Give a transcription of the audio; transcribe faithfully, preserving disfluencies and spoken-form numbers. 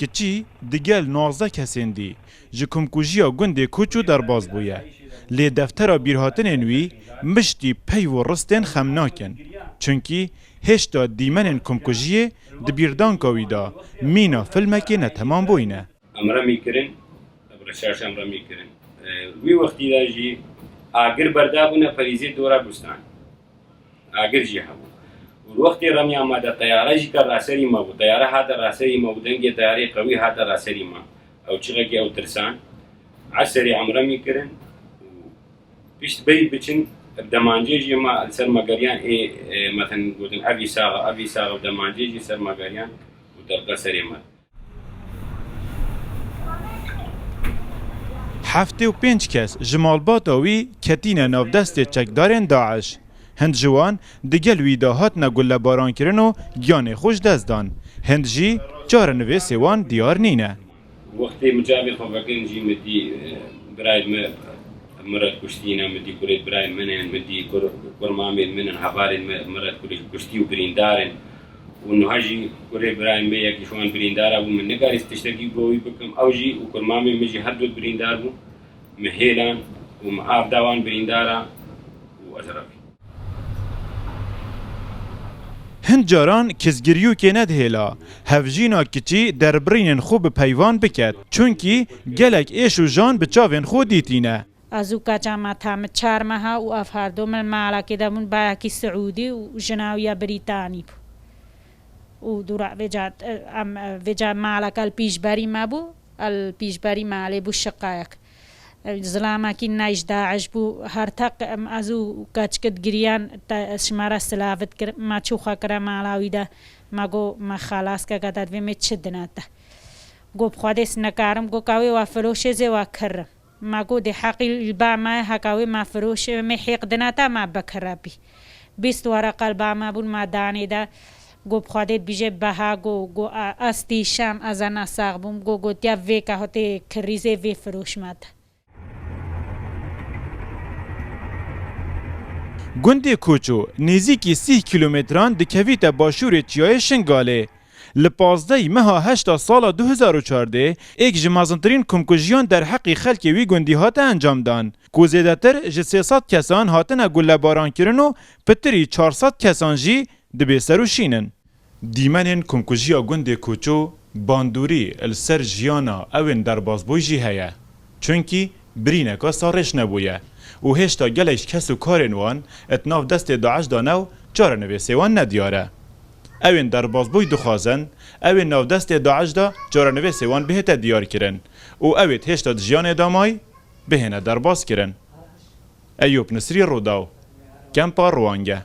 Kiçî digel nozdeh kesên dî ji komkujiya gundê Koço derbas bûye. Lê deftera bîrhatinên wî miştî peyv û ristên xem nakin. Çunkî hêşta dîmenên komkujiyê di bîrdanka wî de mîna filmekê netemambûyî ne. Em remî kirin, bi reşaş em remî kirin. E, wî wextî de jî agir berdabûne perîzê dora Gustan. Agir jî hebû. Û wextê remiya me de teyare jî te raserî me bû. Teyare hate raserî me û dengê teyarê qewî hate raserî me. Ew çiqekî ew tirsan. Eserê em remî kirin. Û pişt berî biçin, demancê jî me li ser me geriyan ê, ê, me tên gotin, "Evî sax e, evî sax e", demancê jî ser me geriyan û derke serê me. Heftê û pênc kes ji malbata wî ketîne nav destê çekdarên DAIŞ. Hind ji wan digel wî de hatine gullebarankirin û giyanê xwe ji dest dan. Hind jî çarenivê sê wan diyar nîne. Wextê min çavê xwe vekirin jî min dî, e, birayê me miret kuştîne, min dî kurê birayê min in, min dî kur-, kurmamên min in, hevalên me miret kuri-, kuştî û birîndar in. Û niha jî kurê birayê me yekî ji wan birîndara bû, min nikarî tiştekî bo wî bikim. Ew jî û kurmamê min jî her du birîndar bû. Min hêlan û min av da wan birîndara û ez revî. Hin caran kizgiriyûkê nedihêla, hevjîna kiçî derbirînên xwe bi peyvan biket, çunkî gelek êş û jan bi çavên xwe dîtîne. Ez û keça me teme çar meha û ev herdu min malekê de bûn, bayekî Siûdî û jina wî ya Brîtanî bû. Û dûra vêca, em, vêca maleke li pîşberî me bû, el pîşberî malê bû şiqayek. Zilamekî neyş DAIŞ bû, her teq em ez û keçikit giriyan, te, ez ji me re silavit kir, me çû xwe kire mala wî de, me got, "Me xelas ke, ke te divê me çi dine te?" Got, "Bi Xwedê ez nikarim", got, "Ka wê we firoşê zê we kirim." Me got, "Dê heqî li ba me, heka wê me firoşê, me hêq dine te, me bikire bî." Bîst wereqa li ba me bûn, me danê de, got, "Bi Xwedê dibîje beha", got, got, "A-, ez tîşem, ez ena sax bûm", got, gotiya, "Vê ke hotê kirîzê vê firoş me de." Gundê Koço nêzîkî sîh kîlometran dikevîte başûrê çiyayê Şingalê. Li pazdehê meha heşta sala du hezar û çardeh êk ji mezintirîn komkujiyan derheqî xelkê wî gundî hate encamdan, ku zêdetir ji sê sed kesan hatine gullebarankirin û pitirî çar sed kesan jî di bêser û şîn in. Dîmenên komkujiya gundê Koço bandorî li ser jiyana ewên derbasbûy jî heye. Çunkî birîneka sarêş nebûye û hêşta gelek kes û karên wan di nav destê DAIŞ de ne û çarenivêsê wan nediyar e. Ewên derbasbûy dixwazin ewên nav destê DAIŞ de çarenivêsê wan bihête diyarkirin û ewêt hêşta di jiyanê de may bihêne derbaskirin. Eyûp Nisrî, Rûdaw, Kempa Rûwange.